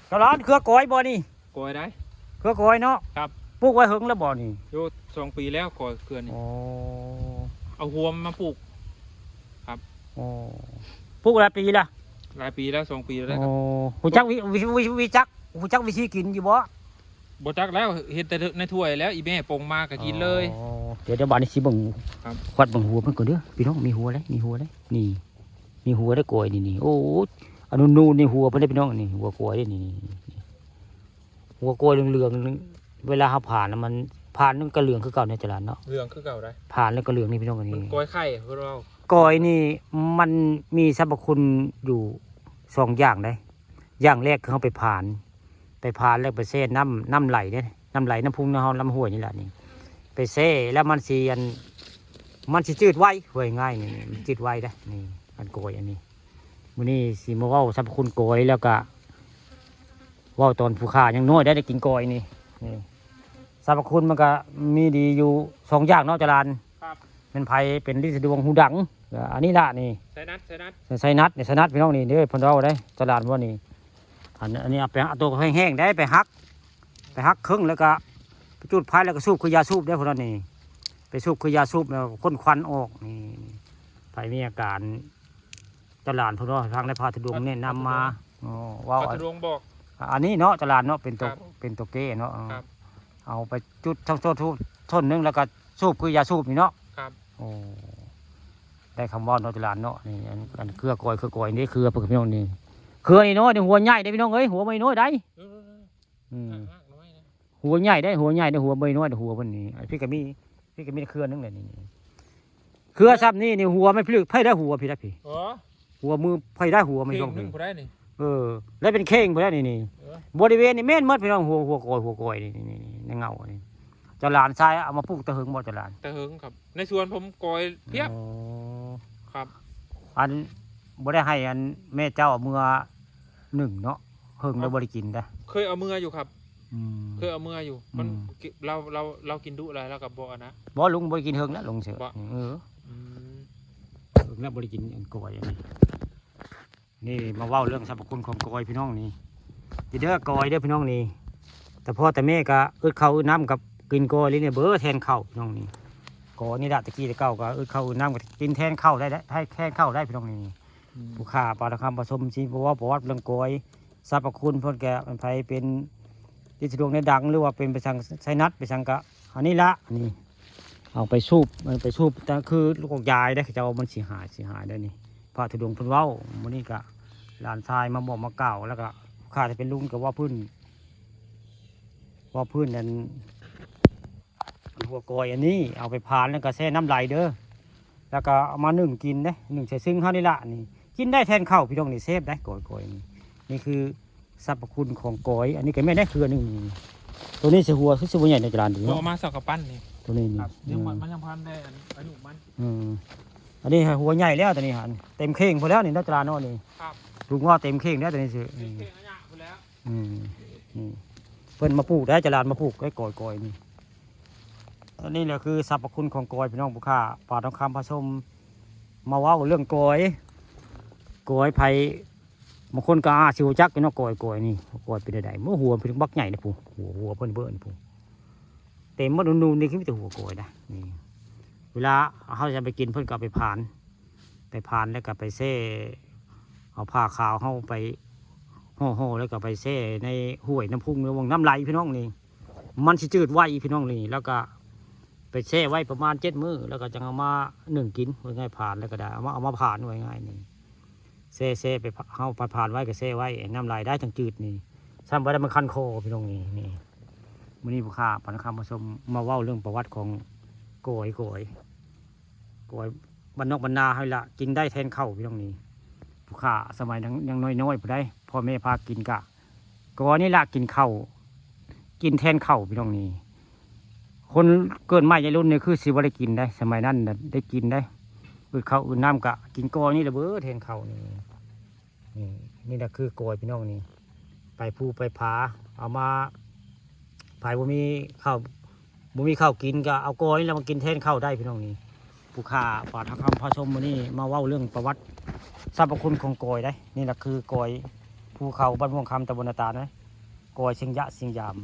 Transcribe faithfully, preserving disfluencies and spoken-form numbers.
เจ้าหลาน เครือกอยบ่นี่ กอยได้ เครือกอยเนาะ ครับ ปลูกไว้เหิงแล้วบ่นี่ อยู่สองปีแล้วกอยเครือนี่ โอ้ เอาหัวมาปลูก ครับ โอ้ ปลูกหลายปีละ หลายปีแล้ว สองปีแล้วครับ โอ้ ฮู้จักวิ วิ วิ วิจัก ฮู้จักวิธีกินอยู่บ่ บ่จักแล้ว เห็นแต่ในถ้วยแล้ว อีแม่ปงมาก็กินเลย อ๋อ เดี๋ยว เดี๋ยวบาดนี้สิเบิ่ง ครับ ควัดเบิ่งหัวเพิ่นก่อนเด้อพี่น้อง มีหัวเลย มีหัวเลย นี่ มีหัวได้กอยนี่ นี่ โอ้ อันนู้นๆ นี่หัวเพิ่นได้พี่น้อง นี่ หัวกอยได้นี่ นี่ นี่ หัวกอยเหลืองๆ เวลาเฮาผ่านน่ะมัน ผ่านมันก็เหลืองคือเก่าเนี่ยจรัญเนาะ เหลืองคือเก่าได้ ผ่านแล้วก็เหลืองนี่พี่น้อง นี่ มันกอยไข่คือเรา กอยนี่มันมีสรรพคุณอยู่สองอย่างเด้ อย่างแรกคือเฮาไปผ่าน ไปผ่านแล้วไปแช่น้ำ น้ำไหลเด้ น้ำไหลน้ำพุงน้ำเฮา ลำห้วยนี่แหละนี่ ไปแช่แล้วมันสิอัน มันสิจืดไว เว้าง่ายนี่ มันจืดไวเด้ นี่ อันกอยอันนี้ มื้อนี้สิมาเว้าสรรพคุณกอย แล้วก็เว้าตอนผู้ข้ายังน้อยได้ ได้กินกอยนี่ นี่ สรรพคุณมันก็มีดีอยู่สองอย่างเนาะจรัญ ครับ แม่นไผเป็นลิ้นสะดวงหูดัง ก็อันนี้ล่ะนี่ ไซนัส ไซนัส ไซนัสนี่ ไซนัสพี่น้องนี่เด้อ เพิ่นเว้าได้ จรัญว่านี่ อัน อันนี้เอาไป เอาตัวแห้งๆ ได้ ไปหัก ไปหักครึ่งแล้วก็ไปจุดไฟแล้วก็สูบคือยาสูบได้อ พวกนั้นนี่ ไปสูบคือยาสูบแล้วก็พ่นควันออกนี่ ไผมีอาการ จรัญเพิ่นเว้าให้ฟังได้ พระธุดงค์แนะนำมา อ๋อ เว้า พระธุดงค์บอก อันนี้เนาะจรัญเนาะ เป็นตัว ครับ เป็นตัวแก้เนาะ ครับ เอาไปจุดทั้งต้นทูบต้นหนึ่งแล้วก็สูบคือยาสูบนี่เนาะ ครับ โอ้ ได้คำเว้าเนาะจรัญเนาะ นี่ อัน อันเครือกอย เครือกอยนี่ เครือเพิ่นพี่น้องนี่ เครือนี่น้อยนี่ หัวใหญ่ได้อพี่น้องเอ้ย หัวไม่น้อยได้ เออ อืม หักน้อยนะ หัวใหญ่ได้ หัวใหญ่ได้ หัวไม่น้อยได้ หัวเพิ่นนี่ อันพี่ก็มี พี่ก็มีเครือหนึ่งเลยนี่ นี่ เครือซ้ำนี่ นี่หัวไม่พลึก ไผได้หัวพี่ได้พี่ อ๋อ หัวมือไผได้หัวไม่ เข่ง ช่อง หนึ่ง พี่ ผู้ได้นี่ เออ แล้วเป็นเข่งผู้ได้นี่ นี่ เออ บริเวณนี่แม่นหมดพี่น้อง หัว หัวกอย หัวกอยนี่ นี่ นี่ ในเงานี่ เจ้าหลานชายเอามาปลูกแต่เหิงบ่เจ้าหลาน แต่เหิงครับ ในสวนผมกอยเพียบ อ๋อ ครับ อันบ่ได้ให้อันแม่เจ้าเอาเมือหนึ่งเนาะ เหิงแล้วบ่ได้กินได้ เคยเอาเมืออยู่ครับ อืม เคยเอาเมืออยู่ มัน อืม กิ- เรา เรา เรากินดุอะไร เราก็บอกอันนะ บ่ ลุงบ่ได้กินเหิงแล้วลุงเสิร์ช บ่ เออ อืม เหิงแล้วบ่ได้กินอันกอยอันนี้ นี่มาเว้าเรื่องสรรพคุณของกอยพี่น้องนี่ เด้อกอยเด้อพี่น้องนี่ แต่พ่อแต่แม่ก็อึดข้าวอึดน้ำกับกินกอยเลยเนี่ย เบ้อแทนข้าวพี่น้องนี่ กอยนี่ละตะกี้แต่เก่าก็อึดข้าวอึดน้ำก็กินแทนข้าวได้ ได้แทนข้าวได้พี่น้องนี่ อืม ผู้ข้าปาทองคำผสมสิบ่เว้าประวัติเรื่องกอย สรรพคุณเพิ่นก็เป็นไผเป็นที่สะดวกในดัง หรือว่าเป็นไปสังไซนัสไปสังกะ อันนี้ละนี่ เอาไปสูบ มันไปสูบ แต่คือลูกยายได้อ เขาเจ้ามันสิหาย สิหายได้อนี่ พระธุดงค์เพิ่นเว้า มื้อนี้ก็หลานชายมาบอกมากล่าว แล้วก็ข้าจะเป็นลุงก็ว่าพื้น ว่าพื้นนั่น หัวกอยอันนี้ เอาไปผ่านแล้วก็แช่น้ำไหลเด้อ แล้วก็เอามานึ่งกินเด้อ นึ่งใส่ซึ่งเฮานี่ละนี่ กินได้แทนข้าวพี่น้องนี่ แซ่บได้อกอยๆ นี่ นี่คือสรรพคุณของกอย อันนี้ก็แม่นได้เครือหนึ่ง ตัวนี้สิหัว คือสิบ่ใหญ่ในจรัญดี บ่ เนาะ เอามาสักกะปั้นนี่ ตัวนี้นี่ ครับ ยังมัน อืม มันยังพันได้อันอายุมัน อืม อันนี้หัวใหญ่แล้วตัวนี้หัน เต็มเข่งพอแล้วนี่เนาะจรัญเนาะนี่ ครับ ลุงว่าเต็มเข่งแล้วตัวนี้สิ เต็มเข่งอันเนี้ยพอแล้ว อืม นี่ เพิ่นมาปลูกได้จรัญมาปลูกได้อกอยๆ นี่ อันนี้แหละคือสรรพคุณของกอยพี่น้องผู้ข้า ปาทองคำผสม มาเว้าเรื่องกอย กอยไผ บางคนก็อาจสิรู้จักอยู่เนาะ กอย กอยนี่ กอยเป็นใดๆ เมื่อหัวเพิ่นบักใหญ่นะผู้ หัว หัวเพิ่นเบิ่งผู้ เต็มหมด นูนๆ นี่คือมีแต่หัวกอยนะ นี่ เวลาเฮาจะไปกินเพิ่นก็เอาไปผ่าน ไปผ่านแล้วก็ไปแช่ เอาผ้าขาวเฮาไปห่อๆ แล้วก็ไปแช่ในห้วยน้ำพุง หรือว่าน้ำไหลพี่น้องนี่ มันสิจืดไวพี่น้องนี่ แล้วก็ไปแช่ไว้ประมาณเจ็ดมื้อ แล้วก็จั่งเอามานึ่งกิน ว่าง่ายผ่านแล้วก็ได้ เอามา เอามาผ่าน ว่าง่ายนี่ แช่ แช่ไป เฮาผ่านๆ ไว้ก็แช่ไว้ น้ำไหลได้จั่งจืดนี่ ซ้ำบ่ได้มันคันคอพี่น้องนี่ นี่ มื้อนี้ผู้ข้าปาทองคำผสมมาเว้าเรื่องประวัติของกอย กอย กอยบ้านนอกบ้านนาเฮาละ กินได้แทนข้าวพี่น้องนี่ ผู้ข้าสมัยยัง ยังน้อยๆ ผู้ใด พ่อแม่พากินกะ กอยนี่ละกินข้าว กินแทนข้าวพี่น้องนี่ คนเกิดใหม่ในรุ่นนี้คือสิบ่ได้กินได้ สมัยนั้นน่ะได้กินได้ อึดข้าวอึดน้ำกะกินกอยนี่ละเบ้อแทนข้าวนี่ นี่ นี่แหละคือกอยพี่น้องนี่ ไปภูไปผา เอามา ไผบ่มีข้าว บ่มีข้าวกินก็เอากอยนี่แหละมากินแทนข้าวได้พี่น้องนี่ ผู้ข้าปาทองคำผสมมื้อนี้มาเว้าเรื่องประวัติสรรพคุณของกอยได้ นี่แหละคือกอย ภูเขาบ้านม่วงคำ ตำบลนาตาลนะ กอยเชียงยะเชียงยาม